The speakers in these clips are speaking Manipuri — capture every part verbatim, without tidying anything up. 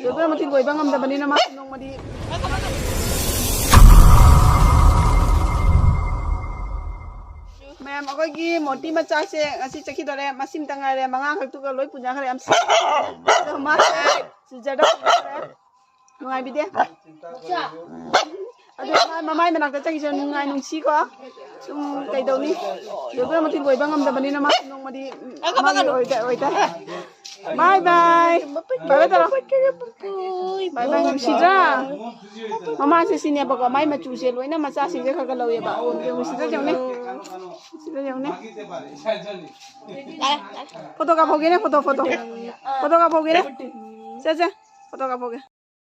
ꯂꯣꯏꯕ ꯃꯇꯤꯛ ꯂꯣꯏꯕ ꯉꯝꯗꯕꯅꯤꯅ ꯃꯥꯁꯨ ꯅꯣꯡꯃꯗꯤ꯫ ꯃꯌꯥꯝ, ꯑꯩꯈꯣꯏꯒꯤ ꯃꯣꯇꯤ ꯃꯆꯥꯁꯦ ꯉꯁꯤ ꯆꯠꯈꯤꯗꯣꯔꯦ꯫ ꯃꯁꯤꯃꯇ ꯉꯥꯏꯔꯦ, ꯃꯉꯥ ꯈꯛꯇꯨꯒ ꯂꯣꯏ ꯄꯨꯅꯈ꯭ꯔꯦ꯫ ꯌꯥꯝ ꯁꯤꯡꯉꯦ꯫ ꯑꯗꯣ ꯃꯥꯁꯦ ꯁꯤꯖꯔꯗ ꯄꯨꯅꯈ꯭ꯔꯦ꯫ ꯅꯨꯡꯉꯥꯏꯕꯤꯗꯦ꯫ ꯑꯗꯨ ꯃꯥ ꯃꯃꯥꯏ ꯃꯅꯥꯛꯇ ꯆꯪꯉꯤꯁꯦ ꯅꯨꯡꯉꯥꯏ ꯅꯨꯡꯁꯤꯀꯣ꯫ ꯁꯨꯝ ꯀꯩꯗꯧꯅꯤ? ꯂꯣꯏꯕ ꯃꯇꯤꯛ ꯂꯣꯏꯕ ꯉꯝꯗꯕꯅꯤꯅ ꯃꯥ ꯅꯣꯡꯃꯗꯤ ꯃꯥꯒꯤ ꯑꯣꯏꯗ-, ꯑꯣꯏꯗ꯫ ꯕꯥꯏ ꯕꯥꯏ꯫ ꯕꯥꯏ ꯕꯥꯏ ꯇꯧꯔꯣ꯫ ꯕꯥꯏ ꯕꯥꯏ ꯅꯨꯡꯁꯤꯗ꯭ꯔꯥ? ꯃꯃꯥꯁꯦ ꯁꯤꯅꯦꯕꯀꯣ, ꯃꯥꯏ ꯃꯆꯨꯁꯦ ꯂꯣꯏꯅ ꯃꯆꯥꯁꯤꯡꯁꯦ ꯈꯔ ꯈꯔ ꯂꯧꯋꯦꯕ꯫ ꯅꯨꯡꯁꯤꯗ꯭ꯔꯥ ꯌꯦꯡꯉꯨꯅꯦ꯫ ꯁꯤꯗ ꯌꯦꯡꯉꯨꯅꯦ꯫ ꯐꯣꯇꯣ ꯀꯥꯞꯍꯧꯒꯦꯅꯦ, ꯐꯣꯇꯣ, ꯐꯣꯇꯣ꯫ ꯐꯣꯇꯣ ꯀꯥꯞꯍꯧꯒꯦꯅꯦ꯫ ꯁꯦ, ꯁꯦ, ꯐꯣꯇꯣ ꯀꯥꯞꯍꯧꯒꯦ꯫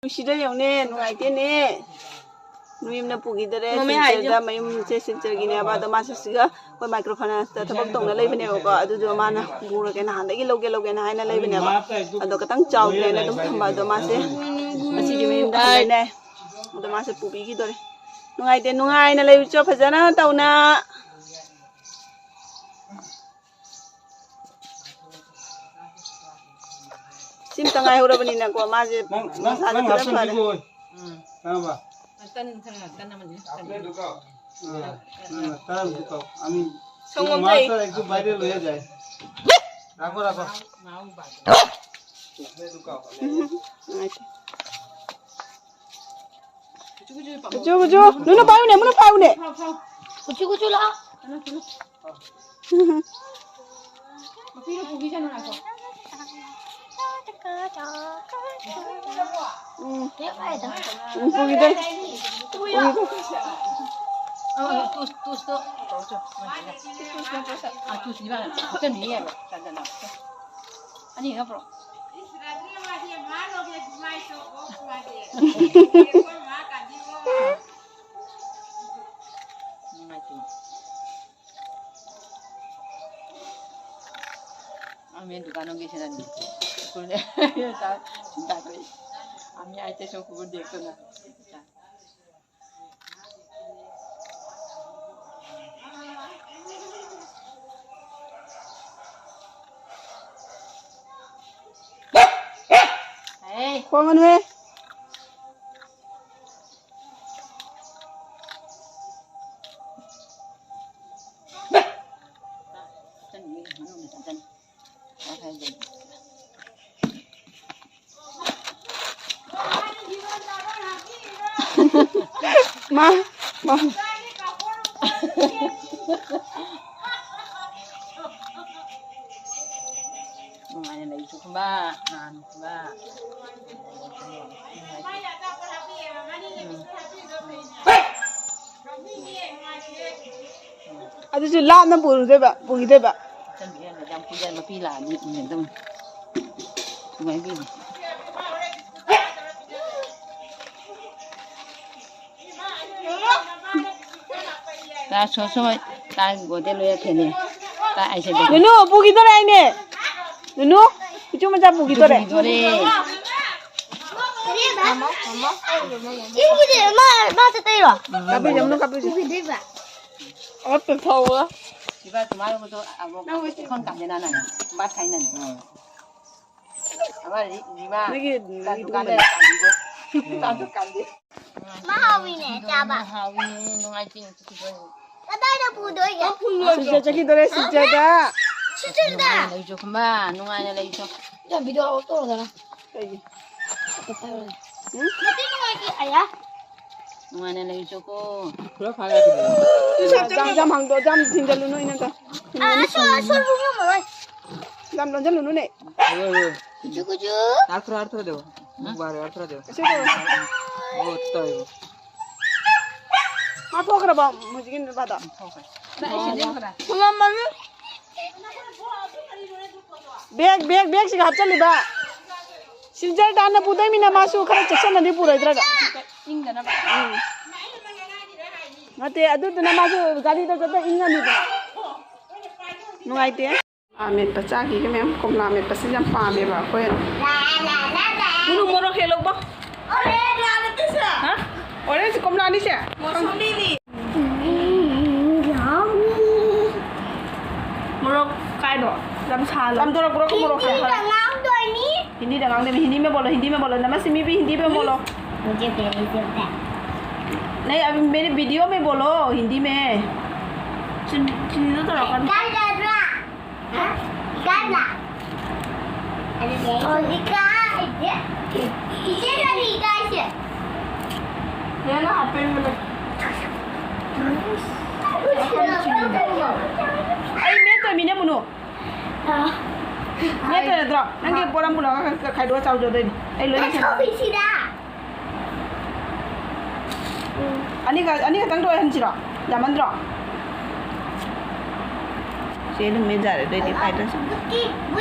ꯅꯨꯡꯁꯤꯗ꯭ꯔꯥ ꯌꯦꯡꯉꯨꯅꯦ, ꯅꯨꯡꯉꯥꯏꯇꯦꯅꯦ꯫ ꯃꯌꯨꯝꯗ ꯄꯨꯈꯤꯗꯔꯦ, ꯃꯃꯩ ꯍꯥꯏꯁꯦ꯫ ꯁꯤꯜꯆꯔꯗ, ꯃꯌꯨꯝꯁꯦ ꯁꯤꯜꯆꯔꯒꯤꯅꯦꯕ꯫ ꯑꯗꯣ ꯃꯥꯁꯦ ꯁꯤꯒ ꯑꯩꯈꯣꯏ ꯃꯥꯏꯀ꯭ꯔꯣ ꯐꯥꯏꯅꯥꯟꯁꯇ ꯊꯕꯛ ꯇꯧꯅ ꯂꯩꯕꯅꯦꯕꯀꯣ꯫ ꯑꯗꯨꯗꯣ ꯃꯥꯅ ꯄꯨꯔꯒꯦ, ꯅꯍꯥꯟꯗꯒꯤ ꯂꯧꯒꯦ ꯂꯧꯒꯦꯅ ꯍꯥꯏꯅ ꯂꯩꯕꯅꯦꯕ꯫ ꯑꯗꯣ ꯈꯤꯇꯪ ꯆꯥꯎꯗ꯭ꯔꯦꯅ ꯑꯗꯨꯝ ꯊꯝꯕ꯫ ꯑꯗꯣ ꯃꯥꯁꯦ ꯉꯁꯤꯒꯤ ꯃꯌꯨꯝꯗ ꯍꯜꯂꯛꯑꯦ꯫ ꯑꯗꯣ ꯃꯥꯁꯦ ꯄꯨꯕꯤꯈꯤꯗꯣꯔꯦ꯫ ꯅꯨꯡꯉꯥꯏꯇꯦ, ꯅꯨꯡꯉꯥꯏꯅ ꯂꯩꯔꯨꯆꯣ ꯐꯖꯅ ꯇꯧꯅ꯫ ꯁꯤꯝꯇ ꯉꯥꯏꯍꯧꯔꯕꯅꯤꯅꯀꯣ, ꯃꯥꯁꯦ ꯅꯪ, ꯅꯪ, ꯃꯁꯥꯁꯦ ꯅꯪ ꯈꯔ ꯐꯔꯦ꯫ ꯍꯥꯞꯆꯤꯟꯕꯤꯈꯣ꯫ ꯎꯝ꯫ ꯈꯪꯉꯕ? ꯇꯟ ꯈꯔ, ꯇꯟ ꯑꯃꯅꯤ꯫ ꯎꯝ, ꯅꯪꯅ ꯇꯔꯥꯃꯨꯛ ꯀꯥꯎ꯫ ꯑꯅꯤ, ꯁꯪꯒꯣꯝ ꯃꯥꯁꯇꯔ ꯊꯛꯏ꯫ ꯑꯩꯁꯨ viral ꯑꯣꯏ ꯌꯥꯏ꯫ ꯂꯥꯛꯈꯣ, ꯂꯥꯛꯈꯣ꯫ ꯎꯝ, ꯅꯨꯡꯉꯥꯏꯇꯦ꯫ ꯀꯨꯆꯨ, ꯀꯨꯆꯨ, ꯅꯨꯅ ꯄꯥꯏꯌꯨꯅꯦ, ꯃꯨꯅ ꯄꯥꯏꯌꯨꯅꯦ꯫ ꯀꯨꯆꯨ, ꯀꯨꯆꯨ ꯂꯥꯛꯑꯣ꯫ ꯎꯝ꯫ ꯎꯝ, ꯄꯨꯈꯤꯗꯣꯔꯦ꯫ ꯄꯨꯈꯤꯗꯣꯔꯦ꯫ ꯑꯅꯤ ꯍꯦꯛ ꯄꯨꯔꯛꯑꯣ꯫ ꯅꯨꯡꯉꯥꯏꯇꯦ꯫ ꯃꯦꯟ ꯗꯨꯀꯥꯟ ꯑꯃꯒꯤ ꯁꯦꯟꯗꯟ꯫ ꯁ꯭ꯀꯨꯜꯗ ꯁꯨꯝ ꯇꯥꯊꯣꯛꯏ꯫ ꯑꯃꯤ ꯑꯥꯏ ꯇꯦ ꯁꯣ ꯀꯨꯀꯨꯔ ꯗꯦꯛꯇꯨꯅ꯫ ꯑꯦ꯫ ꯀꯣꯟꯒꯅꯨꯍꯦ꯫ ꯃꯥ, ꯃꯥ꯫ ꯅꯨꯡꯉꯥꯏꯅ ꯂꯩꯊꯣꯛꯈꯣꯕ, ꯅꯥꯟꯅ ꯈꯣꯕ꯫ ꯎꯝ꯫ ꯑꯗꯨꯁꯨ ꯂꯥꯞꯅ ꯄꯨꯔꯨꯗꯣꯏꯕ, ꯄꯨꯈꯤꯗꯣꯏꯕ꯫ ꯌꯥꯝ ꯀꯨꯏꯅ ꯃꯄꯤ ꯂꯥꯛꯑꯗꯤ ꯑꯗꯨꯝ ꯅꯨꯡꯉꯥꯏꯕꯤꯅꯤ꯫ ꯇꯥ ꯁꯣ ꯁꯣ ꯇꯥ ꯒꯣꯗꯦ ꯂꯣꯏ ꯊꯦꯅꯦ꯫ ꯇꯥ ꯑꯩꯁꯦ ꯅꯨꯅꯨ, ꯄꯨꯈꯤꯗꯣꯔꯦ ꯍꯥꯏꯅꯦ꯫ ꯅꯨꯅꯨ, ꯏꯆꯨ ꯃꯆꯥ ꯄꯨꯈꯤꯗꯣꯔꯦ꯫ ꯄꯨꯈꯤꯗꯣꯔꯦ꯫ ꯏꯕꯨꯗꯤ ꯃꯥ, ꯃꯥ ꯆꯠꯇꯣꯏꯔꯣ? ꯀꯥꯞꯄꯤꯁꯦ, ꯃꯅꯨꯡ ꯀꯥꯞꯄꯤꯁꯦ꯫ ꯄꯨꯈꯤꯗꯣꯏꯕ꯫ ꯑꯣ, ꯄꯦꯟꯊꯣꯛꯑꯣ꯫ ꯁꯤꯕꯥ ꯇꯨꯃꯥꯔꯣ ꯀꯣ ꯑꯕꯣ ꯈꯣꯟ ꯀꯥꯟꯗꯦ ꯅꯥꯅ꯫ ꯕꯥ ꯈꯥꯏꯅꯅꯤ꯫ ꯅꯪꯒꯤ, ꯅꯪꯒꯤ ꯗꯨꯀꯥꯟꯗ ꯗꯨꯀꯥꯟꯗ ꯀꯥꯟꯗꯦ꯫ ꯃꯥ ꯍꯥꯎꯋꯤꯅꯦ ꯆꯥꯕ꯫ ꯍꯥꯎꯋꯤ, ꯅꯨꯡꯉꯥꯏꯇꯦ꯫ ꯀꯗꯥꯏꯗ ꯄꯨꯗꯣꯏꯒꯦ? ꯁꯤꯜꯆꯔ ꯆꯠꯈꯤꯗꯣꯔꯦ, ꯁꯤꯜꯆꯔꯗ꯫ ꯁꯤꯜꯆꯔꯗ? ꯅꯨꯡꯉꯥꯏꯅ ꯂꯩꯖꯣ ꯈꯝꯕ, ꯅꯨꯡꯉꯥꯏꯅ ꯂꯩꯖꯣ꯫ ꯌꯥ, video out ꯇꯧꯔꯗꯅ꯫ ꯀꯩꯒꯤ? ꯎꯝ? ꯃꯇꯦꯡ ꯅꯨꯡꯉꯥꯏꯇꯦ, ꯑꯌꯥ꯫ ꯅꯨꯡꯉꯥꯏꯅ ꯂꯩꯖꯣꯀꯣ꯫ ꯄꯨꯔꯥ ꯐꯥꯔꯦ ꯑꯗꯨꯗꯤ꯫ ꯖꯥꯝ, ꯖꯥꯝ ꯍꯥꯡꯗꯣꯛꯑꯣ, ꯖꯥꯝ ꯊꯤꯟꯖꯜꯂꯨꯅꯨ ꯑꯩꯅ ꯇ-, ꯑꯥ, ꯑꯁꯣ-, ꯑꯁꯣꯏꯕ ꯉꯝꯃꯔꯣꯏ꯫ ꯖꯥꯝ ꯂꯣꯟꯖꯜꯂꯨꯅꯨꯅꯦ꯫ ꯍꯣꯏ, ꯍꯣꯏ꯫ ꯀꯨꯆꯨ, ꯀꯨꯆꯨ꯫ ꯑꯥꯔꯊ꯭ꯔꯣ, ꯑꯥꯔꯊ꯭ꯔꯣ ꯗꯦꯕ꯫ ꯃꯨꯛꯕꯥꯔ ꯑꯥꯔꯊ꯭ꯔꯣ ꯗꯦꯕ꯫ ꯑꯁꯣꯏꯕ ꯉꯝꯃꯔꯣꯏ꯫ ꯑꯣ, ꯇꯥꯏꯕ꯫ ꯃꯥ ꯊꯣꯛꯈ꯭ꯔꯕꯣ ꯍꯧꯖꯤꯛꯀꯤ ꯅꯨꯄꯥꯗꯣ? ꯊꯣꯛꯈ꯭ꯔꯦ꯫ ꯊꯝꯃꯝꯃꯅꯤ꯫ Bag, bag, ꯕꯦꯒꯁꯤꯒ ꯍꯥꯞꯆꯜꯂꯤꯕ꯫ ꯁꯤꯜꯆꯔꯗ ꯍꯥꯟꯅ ꯄꯨꯗꯣꯏꯃꯤꯅ ꯃꯥꯁꯨ ꯈꯔ ꯆꯦꯛꯁꯤꯟꯅꯗꯤ ꯄꯨꯔꯣꯏꯗ꯭ꯔꯒ꯫ ꯏꯪꯗꯅꯕ꯫ ꯎꯝ꯫ ꯅꯠꯇꯦ, ꯑꯗꯨꯗꯨꯅ ꯃꯥꯁꯨ ꯒꯥꯔꯤꯗ ꯆꯠꯄ ꯏꯪꯉꯅꯤꯗꯅ꯫ ꯅꯨꯡꯉꯥꯏꯇꯦ꯫ ꯑꯃꯦꯠꯄ ꯆꯥꯈꯤꯒꯦ ꯃꯌꯥꯝ꯫ ꯀꯣꯝꯂꯥ ꯑꯃꯦꯠꯄꯁꯤ ꯌꯥꯝ ꯄꯥꯝꯃꯦꯕ ꯑꯩꯈꯣꯏ꯫ ꯃꯨꯅꯨ ꯃꯣꯔꯣꯛ ꯍꯦꯛꯂꯧꯕ꯫ ꯍꯥ? ꯑꯣꯔꯦꯟꯖ ꯀꯣꯝꯂꯥꯅꯤꯁꯦ? ꯃꯣꯁꯣꯝꯕꯤꯅꯤ꯫ ꯃꯣꯔꯣꯛ ꯀꯥꯏꯗꯣ? ꯌꯥꯝ ꯁꯥꯍꯜꯂꯣ꯫ ꯆꯥꯝꯊꯣꯔꯛꯄ꯭ꯔꯣ? ꯃꯣꯔꯣꯛ ꯁꯥꯍꯜꯂꯣ꯫ ꯍꯤꯟꯗꯤꯗ ꯉꯥꯡꯗꯣꯏꯅꯤ꯫ हिंदी ꯉꯥꯡꯗꯦ, हिंदी में बोलो, हिंदी में बोलो, नमस्ते मी भी हिंदी में बोलो। मुझे भेज देता है। नहीं, अभी मेरे वीडियो में बोलो हिंदी में। चिन्नू तो रखा। गाला। गाला। अरे, ये तो लिखा है। ये, ये तो लिखा है। ये ना हाफ पैंट में। ꯑꯩ ꯃꯦꯠꯇꯣꯏ ꯃꯤꯅꯦ ꯃꯨꯅꯨ꯫ ꯃꯦꯠꯇꯣꯏ ꯅꯠꯇ꯭ꯔꯣ? ꯅꯪꯒꯤ ꯄꯣꯠ ꯑꯃ ꯄꯨꯔꯛꯑꯒ ꯈꯥꯏꯗꯣꯛꯑ ꯆꯥꯎꯖꯗꯣꯏꯅꯤ꯫ ꯑꯩ ꯂꯣꯏ ꯂꯣꯏꯁꯤꯟ- ꯇꯧꯏꯁꯤꯗ꯫ ꯑꯅꯤꯈꯛ, ꯑꯅꯤꯈꯛꯇꯪꯗ ꯑꯣꯏꯍꯟꯁꯤꯔꯣ? ꯌꯥꯝꯃꯟꯗ꯭ꯔꯣ? ꯆꯦ ꯑꯗꯨꯝ ꯃꯦꯠ ꯌꯥꯔꯦ, ꯑꯗꯨꯑꯣꯏꯗꯤ ꯐꯥꯏꯗ꯭ꯔꯁꯨ꯫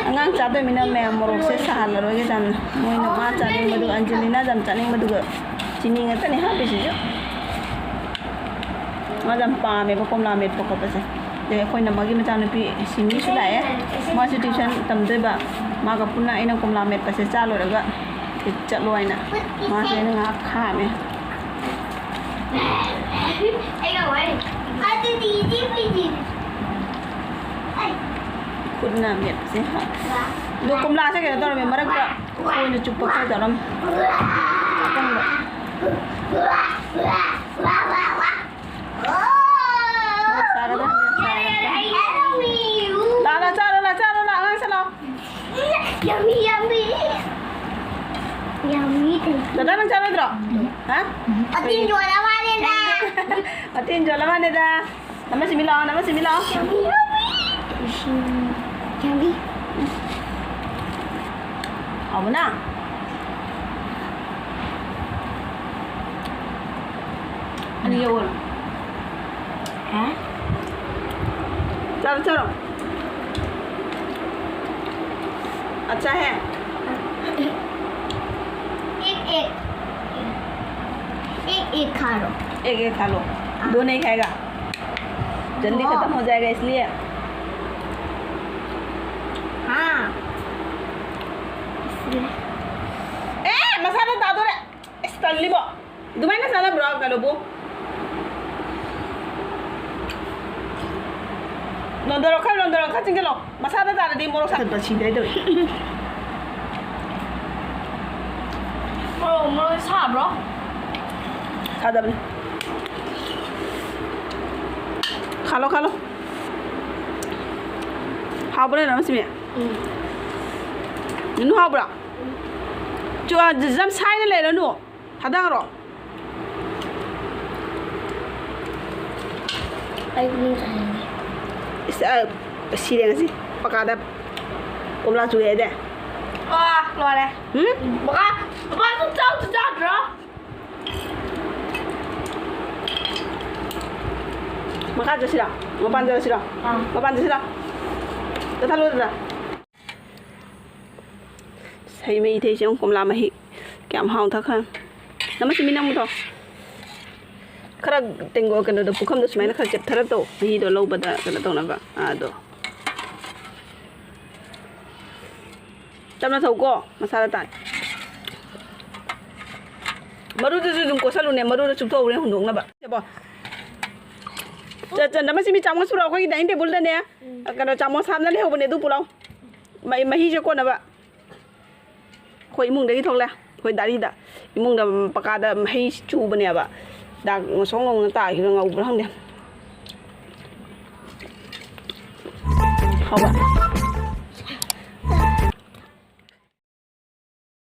ꯑꯉꯥꯡ ꯆꯥꯗꯣꯏꯃꯤꯅ ꯃꯌꯥꯝ ꯃꯣꯔꯣꯛꯁꯦ ꯁꯥꯍꯜꯂꯔꯣꯏꯒꯦ ꯌꯥꯝꯅ꯫ ꯃꯣꯏꯅ ꯃꯥ ꯆꯥꯅꯤꯡꯕꯗꯨ, ꯑꯟꯖꯂꯤꯅꯥ ꯌꯥꯝ ꯆꯥꯅꯤꯡꯕꯗꯨꯒ ꯆꯤꯅꯤ ꯉꯥꯛꯇꯅꯦ ꯍꯥꯞꯄꯤꯁꯤꯁꯨ꯫ ꯃꯥꯁꯦ ꯌꯥꯝ ꯄꯥꯝꯃꯦꯕ ꯀꯣꯝꯂꯥ ꯃꯦꯠꯄ ꯈꯣꯠꯄꯁꯦ꯫ ꯑꯗꯩ ꯑꯩꯈꯣꯏꯅ ꯃꯥꯒꯤ ꯃꯆꯥꯅꯨꯄꯤ ꯁꯤꯡꯒꯤꯁꯨ ꯂꯥꯛꯑꯦ, ꯃꯥꯁꯨ ꯇ꯭ꯌꯨꯁꯟ ꯇꯝꯗꯣꯏꯕ, ꯃꯥꯒ ꯄꯨꯟꯅ ꯑꯩꯅ ꯀꯣꯝꯂꯥ ꯃꯦꯠꯄꯁꯦ ꯆꯥ ꯂꯣꯏꯔꯒ ꯆꯠꯂꯣ ꯍꯥꯏꯅ ꯃꯥꯁꯦ ꯑꯩꯅ ꯉꯥꯏꯍꯥꯛ ꯈꯥꯝꯃꯦ꯫ ꯑꯩꯒ ꯋꯥꯔꯤ꯫ ꯑꯗꯨꯗꯤ ꯏꯗꯤ ꯄꯤꯗꯤ꯫ ꯈꯨꯠꯅ ꯃꯦꯠꯄꯁꯦ꯫ ꯑꯗꯣ ꯀꯣꯝꯂꯥꯁꯦ ꯀꯩꯅꯣ ꯇꯧꯔꯝꯃꯦ, ꯃꯔꯛꯇ ꯈꯣꯏꯅ ꯆꯨꯞꯄ ꯈꯔ ꯇꯧꯔꯝꯃꯦ꯫ ꯑꯀꯪꯕ꯫ ꯆꯥꯒꯗ꯭ꯔꯥ? ꯂꯥ, ꯂꯥ, ꯆꯥꯔꯣ, ꯂꯥ, ꯆꯥꯔꯣ, ꯂꯥ, ꯑꯉꯥꯡꯁꯦ ꯂꯥ꯫ Yummy, yummy. Yummy. ꯗꯗꯥ, ꯅꯪ ꯆꯥꯔꯣꯏꯗ꯭ꯔꯣ? ꯍꯥ? ꯑꯇꯤꯟ ꯌꯣꯜꯂ ꯃꯥꯜꯂꯦꯗ꯫ ꯑꯇꯤꯟ ꯌꯣꯜꯂ ꯃꯥꯜꯂꯦꯗ꯫ ꯅꯃ ꯁꯤꯃꯤ ꯂꯥꯛꯑꯣ, ꯅꯃ ꯁꯤꯃꯤ ꯂꯥꯛꯑꯣ꯫ Yummy, yummy. Yummy. ꯍꯥꯎꯕꯅ? ꯑꯅꯤ ꯌꯧꯔꯣ꯫ ꯍꯥ? ꯆꯥꯔꯣ, ꯆꯥꯔꯣ꯫ अच्छा है। एक, एक। एक, एक खा लो। एक, एक खा लो। दो नहीं खाएगा। जल्दी हाँ। खत्म हो जाएगा इसलिए। हाँ। ꯑꯦ, ꯃꯁꯥꯗ ꯇꯥꯗꯣꯔꯦ꯫ ꯑꯁ, ꯇꯜꯂꯤꯕꯣ꯫ ꯑꯗꯨꯃꯥꯏꯅ ꯆꯥꯅꯕ꯭ꯔꯣ ꯀꯩꯅꯣꯕꯨ? ꯅꯣꯟꯊꯔꯣ, ꯈꯔ ꯅꯣꯟꯊꯔꯣ, ꯈꯔ ꯆꯤꯡꯁꯤꯜꯂꯣ꯫ ꯃꯁꯥꯗ ꯇꯥꯔꯗꯤ ꯃꯣꯔꯣꯛ ꯁꯥꯍꯟꯕ ꯁꯤꯗꯣꯏ ꯇꯧꯏ꯫ ꯁꯥꯕ꯭ꯔꯣ? ꯁꯥꯗꯕꯅꯤ꯫ ꯈꯥꯂꯣ, ꯈꯥꯂꯣ꯫ ꯍꯥꯎꯕ꯭ꯔꯥ, ꯔꯥꯃꯁꯤꯃꯤ? ꯎꯝ꯫ ꯅꯨꯅꯨ ꯍꯥꯎꯕ꯭ꯔꯥ? ꯆꯨ-, ꯌꯥꯝ ꯁꯥꯏꯅ ꯂꯩꯔꯅꯨ꯫ ꯊꯥꯗꯥꯔꯣ꯫ ꯑꯩ ꯄꯨꯛꯅꯤꯡ ꯆꯪꯉꯦ꯫ ꯏꯁ, ꯑ, ꯁꯤꯔꯦ ꯉꯁꯤ꯫ ꯄꯀꯥꯗ ꯀꯣꯝꯂꯥ ꯆꯨꯏ ꯍꯥꯏꯗꯥꯏ? ꯑꯥ, ꯂꯣꯏꯔꯦ꯫ ꯍꯨꯝ? ꯕꯕꯥ, ꯕꯕꯥ, ꯅꯪ ꯆꯥꯎꯁꯨ ꯆꯥꯗ꯭ꯔꯣ? ꯃꯈꯥ ꯆꯠꯁꯤꯔꯣ? ꯃꯄꯥꯟ ꯆꯠꯂꯁꯤꯔꯣ? ꯑꯥ꯫ ꯃꯄꯥꯟ ꯆꯠꯁꯤꯔꯣ? ꯆꯠꯊꯠꯂꯣꯗꯅ꯫ ꯍꯩ ꯃꯍꯤ ꯊꯛꯏꯁꯦ ꯌꯦꯡꯉꯨ, ꯀꯣꯝꯂꯥ ꯃꯍꯤ꯫ ꯀꯌꯥꯝ ꯍꯥꯎꯅ ꯊꯛꯈ꯭ꯔꯦ꯫ ꯅꯃꯁꯤ ꯃꯤ ꯅꯪꯕꯨꯗꯣ꯫ ꯈꯔ ꯇꯦꯡꯒꯣ-, ꯀꯩꯅꯣꯗꯣ, ꯄꯨꯈꯝꯗꯣ ꯁꯨꯃꯥꯏꯅ ꯈꯔ ꯆꯦꯞꯊꯔꯞ ꯇꯧ꯫ ꯃꯍꯤꯗꯣ ꯂꯧꯕꯗ ꯀꯩꯅꯣ ꯇꯧꯅꯕ꯫ ꯑꯥ, ꯑꯗꯣ꯫ ꯇꯞꯅ ꯊꯧꯀꯣ, ꯃꯁꯥꯗ ꯇꯥꯏ꯫ ꯃꯔꯨꯗꯨꯁꯨ ꯑꯗꯨꯝ ꯀꯣꯠꯁꯜꯂꯨꯅꯦ, ꯃꯔꯨꯗ ꯆꯨꯞꯊꯣꯛꯎꯔꯦ ꯍꯨꯟꯗꯣꯛꯅꯕ꯫ ꯁꯦꯕꯣ꯫ ꯆ-, ꯆ-, ꯅꯃꯁꯤ ꯃꯤ ꯆꯥꯃꯁ ꯄꯨꯔꯛꯑꯣ, ꯑꯩꯈꯣꯏꯒꯤ dining table ꯗꯅꯦ꯫ ꯎꯝ꯫ ꯀꯩꯅꯣ, ꯆꯥꯃꯁ ꯍꯥꯞꯅ ꯂꯩꯍꯧꯕꯅꯦ, ꯑꯗꯨ ꯄꯨꯔꯛꯑꯣ꯫ ꯃ-, ꯃꯍꯤꯁꯦ ꯀꯣꯠꯅꯕ꯫ ꯑꯩꯈꯣꯏ ꯏꯃꯨꯡꯗꯒꯤ ꯊꯣꯛꯂꯦ꯫ ꯑꯩꯈꯣꯏ ꯗꯥꯔꯤꯗ, ꯏꯃꯨꯡꯗ ꯄꯀꯥꯗ ꯃꯍꯤ ꯆꯨꯕꯅꯦꯕ꯫ ꯗꯥꯛ ꯉꯧꯁꯣꯛ ꯉꯧꯅ ꯇꯥꯈꯤꯕ, ꯉꯧꯕ꯭ꯔꯥ ꯈꯪꯗꯦ꯫ ꯍꯥꯎꯕ꯫